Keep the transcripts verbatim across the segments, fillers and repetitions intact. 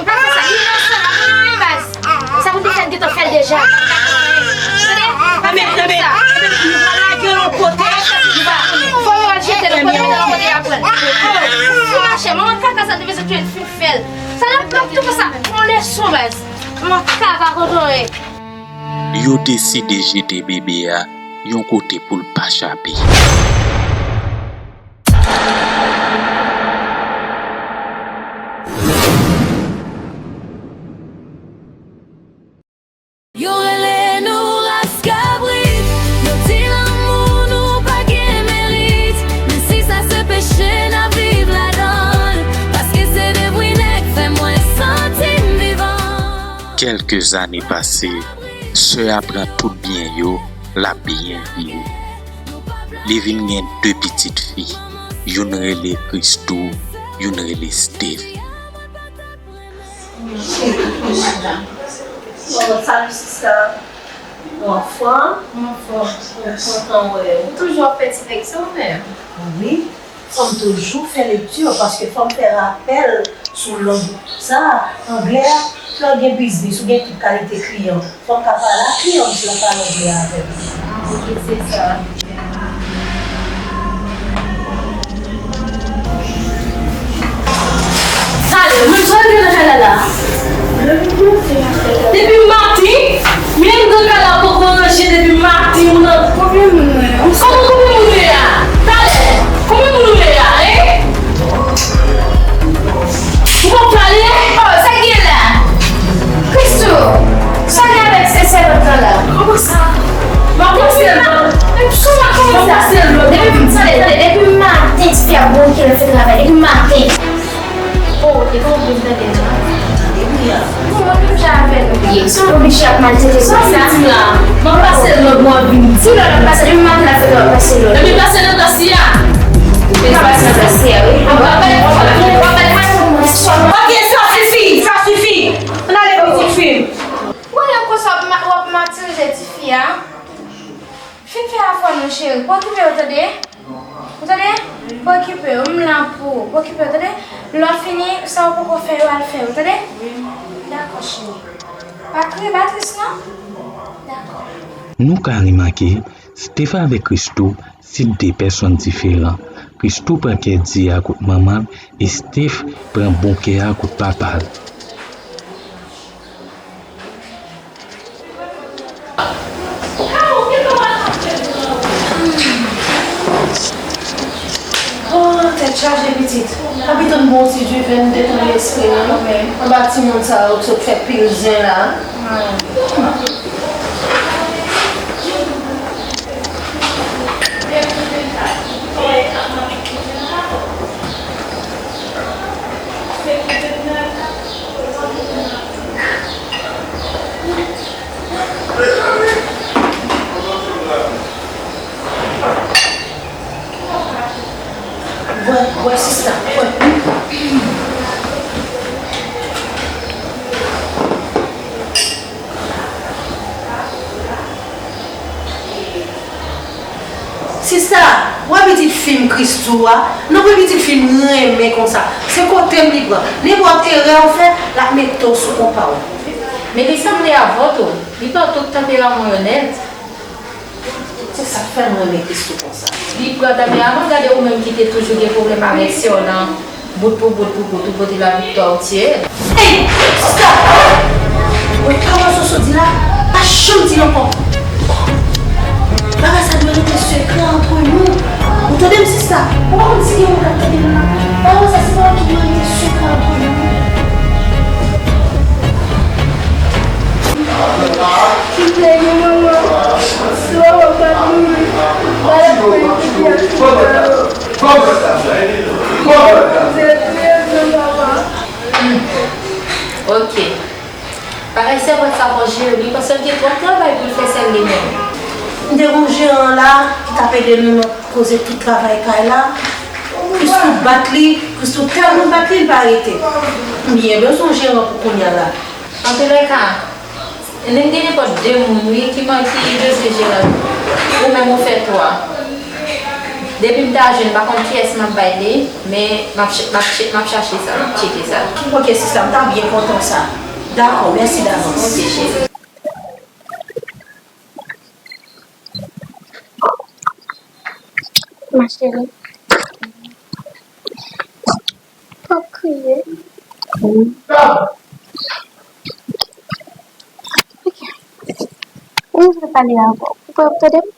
m pa fè sa. Li inosan, l pa konn anyen, baz. Sa moun deja gentan fè l deja. Tande? Pa fè sa. Fò yo al jete l, fò yo mete l kote y ap pran l. Ti mache, manman kaka sa te bezwen tye l fin fè l. Sa l ap ap tou konsa. Yon leson, baz. Manman kaka pa konn anyen. Yo deside jete bebe a yon kote pou l pa chape. Yo rele nou ras kabrit, yo di lanmou nou pa gen merit. Men si sa se peche, n ap viv ladan l, paske se devri nèg fè mwen santi m vivan. Kèlke zane pase, sè a pran tout byen yo, l ap byen viv. Li vin gen de pitit fi, youn rele Christoo, youn rele Steph. Bon, salut sista. Ou anfòm? Mwen anfòm. Mwen kontan wè w. Ou toujou ap fè ti nèg sou ou menm? Wi. Fò m toujou fè lekti, paske fò m fè rapèl sou lang sa a. Anglè a, lè w gen biznis, ou gen tout kalite kliyan. Fò m ka pale ak kliyan m si l ap pale anglè avè m. Ah, ok, se sa. Tande, mwen, sa w gen nan kay la la? Depi maten, menm nan kay la poko ranje depi maten, ou nan. Konbyen moun nou ye? Kòman konbyen moun nou ye a? Talè, konbyen moun nou ye a, en? Ou poko pale? Oh, sa k gen la? Christoo, sa gen avèk se sèvant lan la? Kòman sa? M ap pase l lòd. Kòman sa? Depi, tande, tande, depi maten, tifi ap bouke nan fè travay, depi maten. Oh, e pa oblije tande non. Tande bri a. Bon, mwen menm jan avè nou ye. Se oblije ap maltrete sa sa. Di la, m ap pase lòd, mwen vin di lòd ap pase, depi maten la fè lòd ap pase lòd. Epi pase nan tas li a. Epi pase nan tas li a, wi. Mwen pa bay, mwen pa bay, mwen pa bay. Ok, sa sifi, sa sifi. Ann ale pitit fi m. Ou wè lè konsa w ap ma-, w ap maltrete tifi a. Fin fè afè w non cheri, pa okipe yo tande. Ou tande? Pa okipe yo, m la pou ou. Pa okipe yo tande. Lè w fini, sa w poko fè yo al fè yo tande. Dakò cheri. Pa kriye, pa tris non. Dakò. Nou ka remake, Steph avèk Christoo se de pèsonn diferan. Christoo pran kè di a kout manman l e Steph pran bon kè a kout papa l. Abitan bon ti diven detann lespri nou. Anba timoun sa yo k sot fè pil zen la. Bwè, bwè, sista, bwè. Sista, wè pitit fi m Christoo a, nan wè pitit fi m renmen konsa. Se kote m li pran. Nenpòt erè w fè, l ap mete w sou konpa w. Men li sanble avè w tou. Li pran tout tanperaman w yo nèt. Se sa k fè m renmen Christoo konsa. Li pran tanperaman, gade ou menm ki te toujou gen pwoblèm avèk sè w lan. Bout pou bout pou bout, ou pote laviktwa, ou tiye l. Ey, sista! Mwen pa wè sa w sot di la, pa janm di l ankò. Bagay sa dwe rete sekrè antre nou. Ou tande m, sista? Ou pa konn si gen moun k ap tande m la? Pawòl sa se pawòl ki dwe rete sekrè antre nou. Kite yo, manman. Si manman pa t mouri, pa t mouri, kite yo. Ok. Bagay sèvant sa fò jere, li panse l gen twòp travay pou l fè sèl li menm. M te gen yon jeran la ki t ap ede nou nan koze tout travay kay la. Christoo bat li, Christoo tèlman bat li, li pa rete. M byen bezwen yon jeran pou kounye a la. Antoulèka, Lin gen nenpòt de moun, wi, ki man-, ki bezwen jeran. Ou menm ou fè twa. Depi m ta jwenn, m pa konn kiyès m ap bay li, men m ap ch-, m ap ch-, m ap chache sa, m ap tcheke sa. Ok, sista, m ta byen kontan sa. Dakò, mèsi davans. Ok, cheri. Ma chérie. Pa kriye. Ok. Mwen vle pale avè w. Ou pa ap tande m?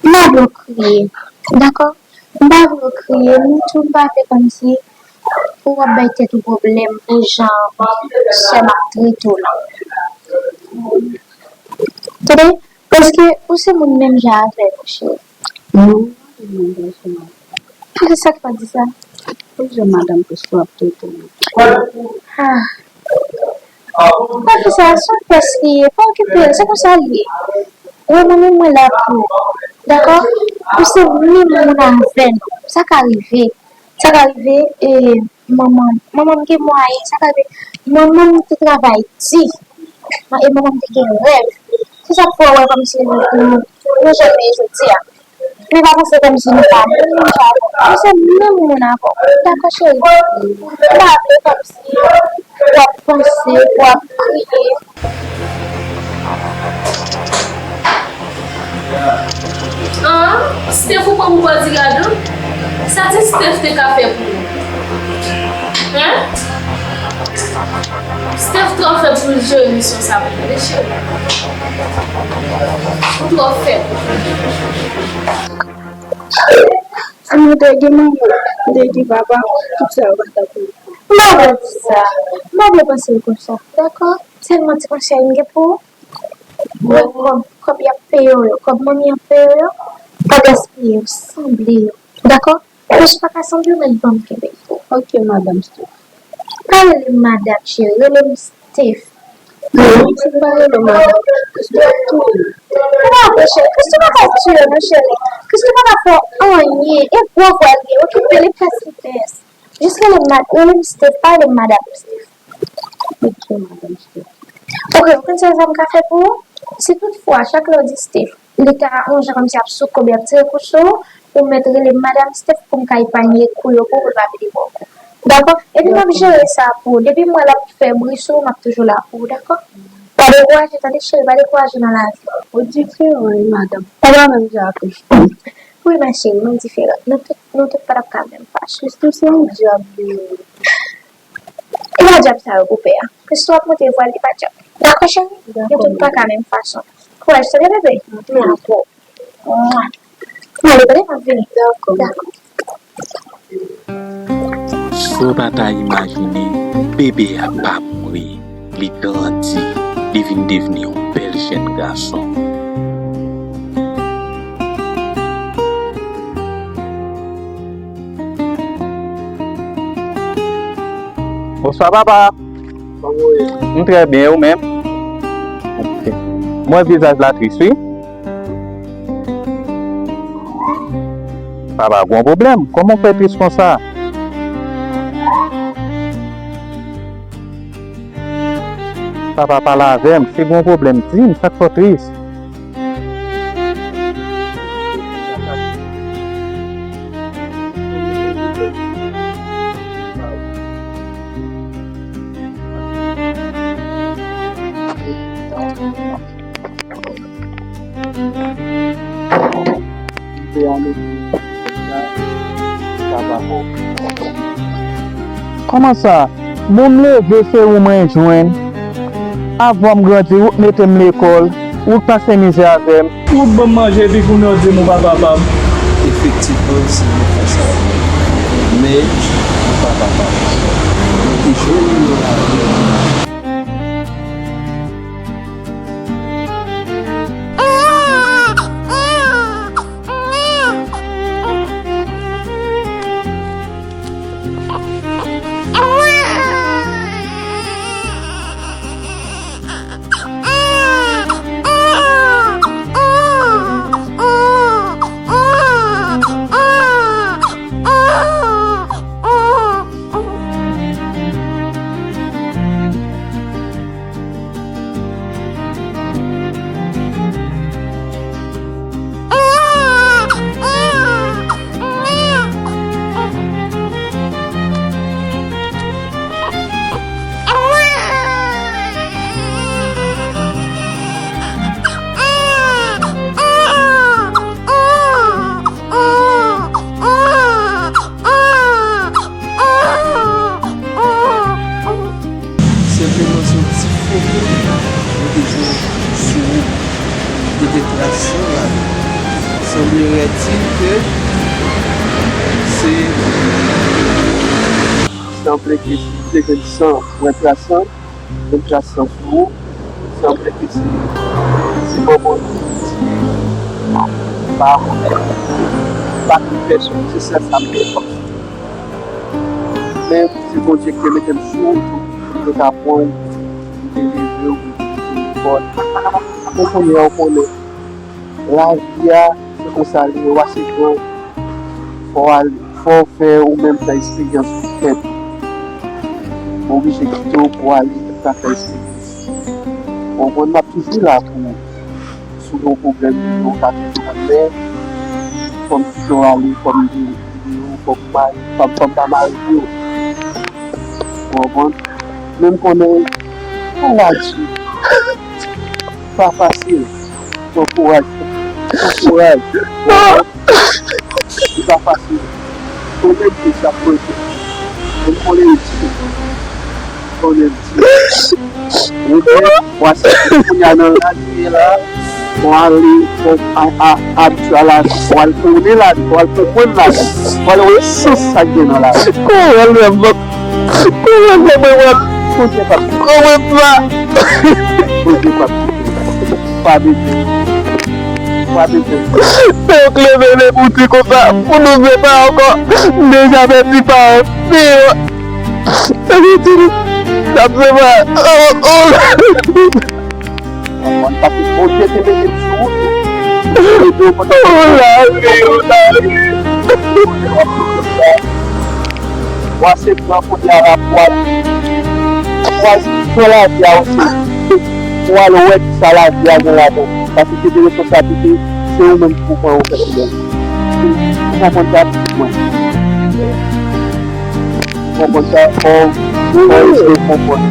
M pa vle w kriye. Dakò? M pa vle w kriye, ni tou m pa vle kòmsi ou ap bay tèt ou pwoblèm pou jan sè m ap trete w lan. Tande? Paske ou se moun menm jan avè m, cheri. Non, non, non, non. Poukisa k pa di sa? Pou jan madanm Christoo ap trete w. Ah. Pa di sa, se yon tès li ye, pa okipe l, se konsa l ye. Ou wè mwen menm mwen la pou ou. Dakò? Ou se menm moun avè nou. Sa ka rive. Sa ka rive, e, manman m, manman m gen mwayen, sa ka rive, manman m te travay di, e manman m te gen rèv. Se sa k fè w wè kòmsi nou, nou, nou janm ye jodi a. Men pa panse kòmsi nou pa menm jan avè w. Nou se menm moun avè w. Dakò, cheri? M pa vle kòmsi w ap panse, w ap kriye. An, Steph ou pran pou bòdigad ou? Sa ti Steph te ka fè pou ou? Hen? Steph twò fèb pou l jere misyon sa pou ou, tande cheri. Ou twò fèb. Si mwen te gen manman, mwen te gen papa, tout sa yo pa t ap rive. M pa vle di sa. M pa vle panse l konsa, dakò? Sèlman ti konsèy m gen pou ou. Wè kòb, kòb y ap peye w yo, kòb manmi ap peye w yo, pa gaspiye yo, sanble yo. Dakò? Paske pa ka sanble w, men ban m kenbe l pou ou. Ok, madanm Steph. Pa rele m madanm, cheri, rele m Steph. Non, si w pa rele w madanm, Christoo ap touye m. Non, cheri, Christoo pa ka touye w, non, cheri. Christoo pa ka fè w anyen. E gwo vwa l gen, okipe l, e pès li pès. Jis rele m mad-, rele m Steph, pa rele m madanm Steph. Ok, madanm Steph. Ok, ou konn sa m ka fè pou ou? Si toutfwa, chak lè w di Steph, li ta yon jan kòmsi ap sou kòb, ap tire kou sou ou, ou mèt rele m madanm Steph pou m ka epanye kou yo pou ou, pou l pa vide bò w kou. Dakò? Epi m ap jere sa pou ou. Depi m wè l ap fè bri sou ou, m ap toujou la pou ou, dakò? Pa dekouraje, tande cheri, pa dekouraje nan lavi. Ou diferan, wi, madanm. Pa menm jan ak Christoo. Wi, ma chérie, mwen diferan. Nou tout, nou tout pa t ap ka menm fache. Christoo se yon dyab, wi. E pa dyab sa yo pou pè a. Christoo ap montre vwa l, li pa dyab. Dakò, cheri? Nou tout pa ka menm fason. Kouraj, tande, bebe? Mwen avè w. Mwen ale, tande, m ap vini. Dakò. Dakò. Fò w pa ta imajine, bebe a pa mouri, li grandi, li vin devni yon bèl jèn gason. Bonswa papa. Kòman w ye? M trè byen, ou menm? Ok. M wè vizaj la tris, wi. Papa, gon pwoblèm. Kòman w fè tris konsa? Papa, pale avè m. Si gon pwoblèm, di m sa k fè w tris. Kòman sa? Bon, m leve, se ou mwen jwenn. Avan m grandi, ou t mete m lekòl, ou t pase mizè avè m. Ou t ban m manje, epi kounye a w di m ou pa papa m. Efektivman, se byen konsa. Men, ou pa papa m. Ou te jwenn yon lavi. Senpleman se yon ti foto mwen te jwenn sou ou. Te gen tras san ladan. Sanblerè-t-il ke se sanble ke si te gen san, mwen tras san, menm tras san sou ou, sanble ke se, se manman ki pa, pa ki pèsonn, se sèl sa m gen kòm. Men se Bondye ki te mete m sou ou tou, pou m te ka pran w, pou m te leve w, pou m te lekòl. Men kounye a, ou konnen, lavi a, se konsa li ye, w ase gran, fò w ale, fò w fè ou menm fè eksperyans pou tèt ou. Mwen oblije kite w pou w ale, pou w ka fè eksperyans. Ou konprann, m ap toujou la pou ou. Si w gen yon pwoblèm, ou ka toujou rele m, fò m kite w ale, fò m vini, fò m mare, fò m, fò m pa mare pou ou. Ou konprann? Men m konnen, kouraj, pa fasil. Pran kouraj, pran kouraj. Li pa fasil. Ou menm ki sa pwente. Ou konnen l di. Ou konnen l di. Ou konnen, w a soti kounye a nan lari la. W a ale, w a, a, abitye a lari. W a al konnen lari. W a al konprann lari. W a al wè sans sa k gen nan lari. Kòman l menm? Kòman l menm? Bondye p ap kite w. Kòman sa? Bondye p ap kite w. Pa bezwen. Pa bezwen. Se yo k leve le bouti konsa pou nou vle pa ankò. M deja pèdi pa anpil. Sa vle di, n ap fè pa. Oh, oh. Konprann, paske Bondye te mete m sou wout ou. Mete w kontan. Oh, lavi, oh, lavi. W a se pran kote a la pou w al, pou w al pran lavi a osi. Pou w al wè kisa lavi a gen ladan. Paske se de responsablite, se ou menm ki pou pran yo pèsonèl. Ou konprann sa, pitit mwen? Ou konprann sa? Fò w, fò w eseye konprann.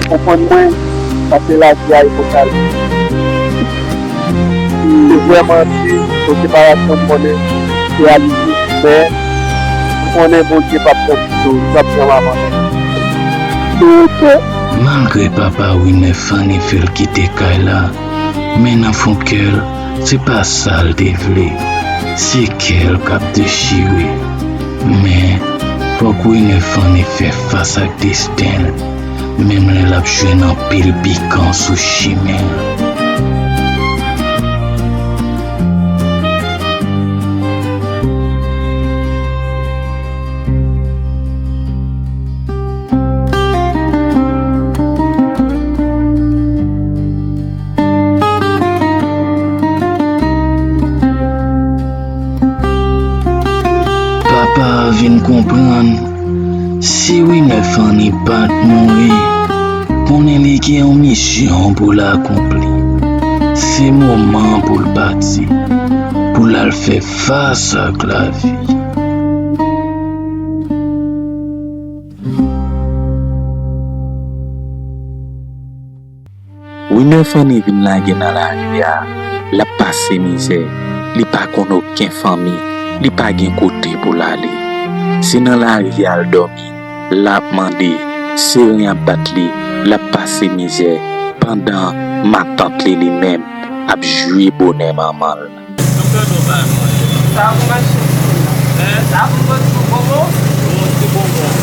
Konprann mwen, paske lavi a e konsa l ye. Se vrèman tris, yon separasyon m konnen se a li ye, men m konnen Bondye p ap janm kite w, li p ap janm abandone w. Malgre papa Winner Fanny fè l kite kay la, men nan fon kè l, se pa sa l te vle. Se kè l k ap dechire. Men, Fòk Winner Fanny fè fas ak desten l, menm lè l ap jwenn anpil pikan sou chimen l. Papa a vin konprann, si Winner Fanny pa t mouri, konnen li gen yon misyon pou l akonpli. Se moman pou l pati, pou l al fè fas ak lavi. Winner Fanny vin lage nan lari a, l ap pase mizè, li pa konn okenn fanmi, li pa gen kote pou l ale. Se nan lari a l dòmi, l ap mande, se ren ap bat li, l ap pase mizè, pandan matant li, li menm, ap jwi bonè manman l. Sa pou mache. Hein? Sa pou pot sou bonbon? Bon, ti bonbon.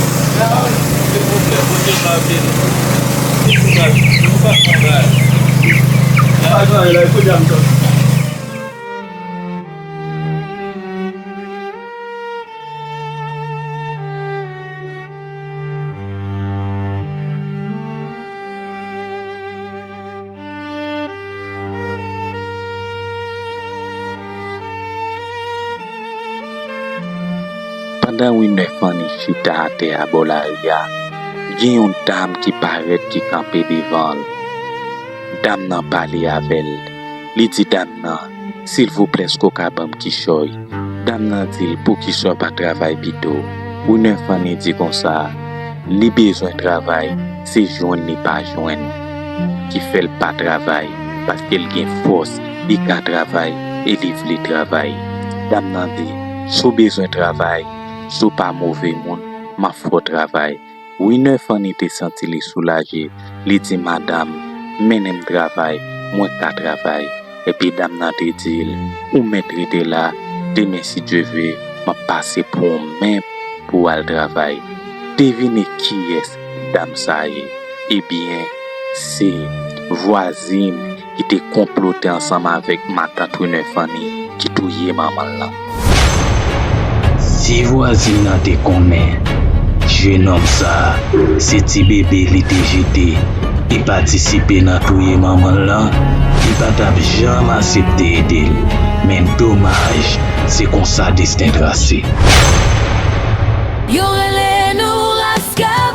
Ah, silvouplè, pote m avè nou. Ti kouraj, nou pa kouraj. Pa travay la, kote m sot? Pandan Winner Fanny chita atè a bò lari a, gen yon dam ki parèt ki kanpe devan l. Dam nan pale avè l. Li di dam nan, silvouplè, èske w ka ban m kichòy? Dam nan di l, poukisa w pa travay pito? Winner Fanny di konsa, li bezwen travay, se jwenn li pa jwenn ki fè l pa travay, paske l gen fòs, li ka travay e li vle travay. Dam nan di, si w bezwen travay, si w pa move moun, m ap fè w travay. Winner Fanny te santi li soulaje, li di, madanm, mennen m travay, mwen ka travay. Epi dam nan te di l, ou mèt rete la, demen si Dye vle, m ap pase pran w menm pou w al travay. Devine kiyès dam sa ye? Ebyen, se vwazin ki te konplote ansanm avèk matant Winner Fanny ki touye manman l lan. Si vwazin nan te konnen jenòm sa a se ti bebe li te jete e patisipe nan touye manman l lan, li pa t ap janm aksepte ede l. Men domaj, se konsa desten trase. Yo rele nou raskal.